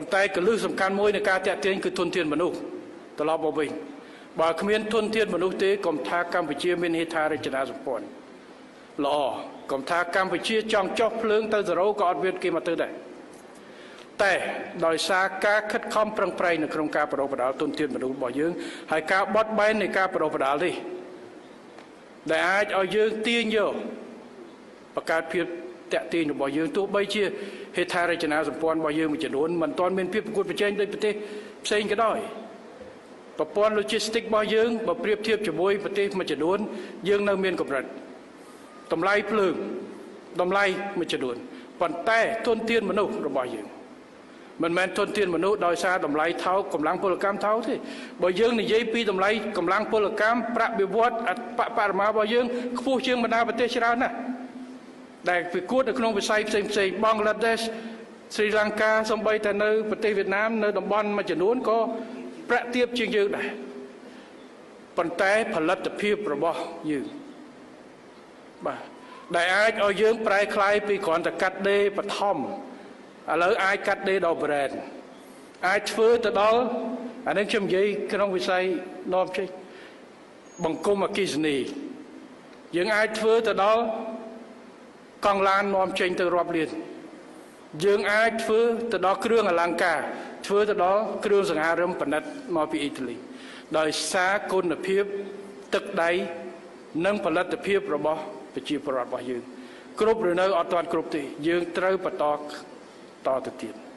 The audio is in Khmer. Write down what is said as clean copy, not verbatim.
ប៉ុន្តែកលឹះសំខាន់មួយនៃការតាក់ទាញគឺធនធានមនុស្សត្រឡប់មកវិញបើគ្មានធនធានមនុស្សទេកុំថាកម្ពុជាមានហេដ្ឋារចនាសម្ព័ន្ធល្អកុំថាកម្ពុជាចង់ចុះភ្លើងទៅសេរ៉ូក៏អត់មានគេមកទៅដែរតែដោយសារការខិតខំប្រឹងប្រែងនៅក្នុងការបដិបដាលទុនធានមនុស្សរបស់យើងហើយការបត់បែននៃការបដិបដាលនេះដែលអាចឲ្យយើងទាញយកបង្កើតភាពតាក់ទាញរបស់យើងទោះបីជាហេដ្ឋារចនាសម្ព័ន្ធរបស់យើងមួយចំនួនមិនទាន់មានភាពប្រកួតប្រជែងដូចប្រទេសផ្សេងក៏ដោយប្រព័ន្ធ logistic របស់យើងបើប្រៀបធៀបជាមួយប្រទេសមួយចំនួនយើងនៅមានកម្រិតតម្លៃភ្លើងតម្លៃមួយចំនួនប៉ុន្តែទុនធានមនុស្សរបស់យើងមិនមែនទុនធានមនុស្សដោយសារតម្លៃថោកកម្លាំងពលកម្មថោកទេបើយើងនិយាយពីតម្លៃកម្លាំងពលកម្មប្រាក់បៀវត្សអបបរមារបស់យើងខ្ពស់ជាងបណ្ដាប្រទេសច្រើនណាស់ដែលប្រកួតនៅក្នុងវិស័យផ្សេងផ្សេងបង់ក្លាដេសស្រីលង្កាសូម្បីតែនៅប្រទេសវៀតណាមនៅតំបន់មួយចំនួនក៏ប្រាក់ទាបជាងយើងដែរប៉ុន្តែផលិតភាពរបស់យើងបាទដែលអាចឲ្យយើងប្រែក្លាយពីគ្រាន់តែកាត់ដេរបឋមឥឡូវអាចកាត់ដេរដល់ brand អាចធ្វើទៅដល់អានេះខ្ញុំនិយាយក្នុងវិស័យនាំចេញបង្គំអគិសនីយើងអាចធ្វើទៅដល់កង់ឡាននាំចេញទៅរាប់លានយើងអាចធ្វើទៅដល់គ្រឿងអលង្ការធ្វើទៅដល់គ្រឿងសង្ហារឹមផលិតមកពីអ៊ីតាលីដោយសារគុណភាពទឹកដៃនិងផលិតភាពរបស់ប្រជាពលរដ្ឋរបស់យើងគ្រប់ឬនៅអត់ទាន់គ្រប់ទេយើងត្រូវបន្តតទៅទៀត។